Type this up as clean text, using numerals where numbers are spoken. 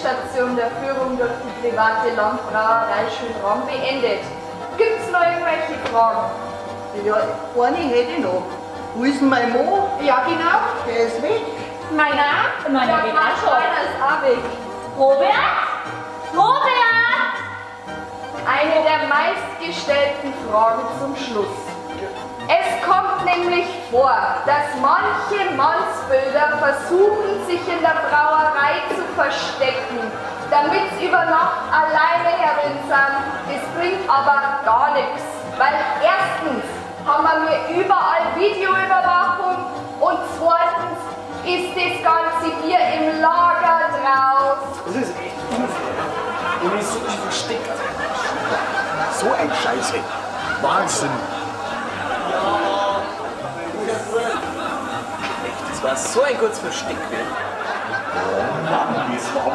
Endstation der Führung durch die private Landbrauerei Schönram beendet. Gibt's noch irgendwelche Fragen? Ja, eine hätte ich noch. Wo ist denn mein Mann? Ja, genau. Der ist weg. Meiner? Meiner Ja, geht mein auch schon. Meiner ist auch weg. Robert? Robert! Eine der meistgestellten Fragen zum Schluss. Es kommt nämlich vor, dass manche Mannsbilder versuchen, sich in der Brauerei zu verstecken, damit sie über Nacht alleine herin sind. Das bringt aber gar nichts, weil erstens haben wir überall Videoüberwachung und zweitens ist das ganze Bier im Lager draus. Das ist echt unfair. Und ist so versteckt. So ein Scheiße. Wahnsinn. Echt, das war so ein gutes Versteck. Oh Mann, das war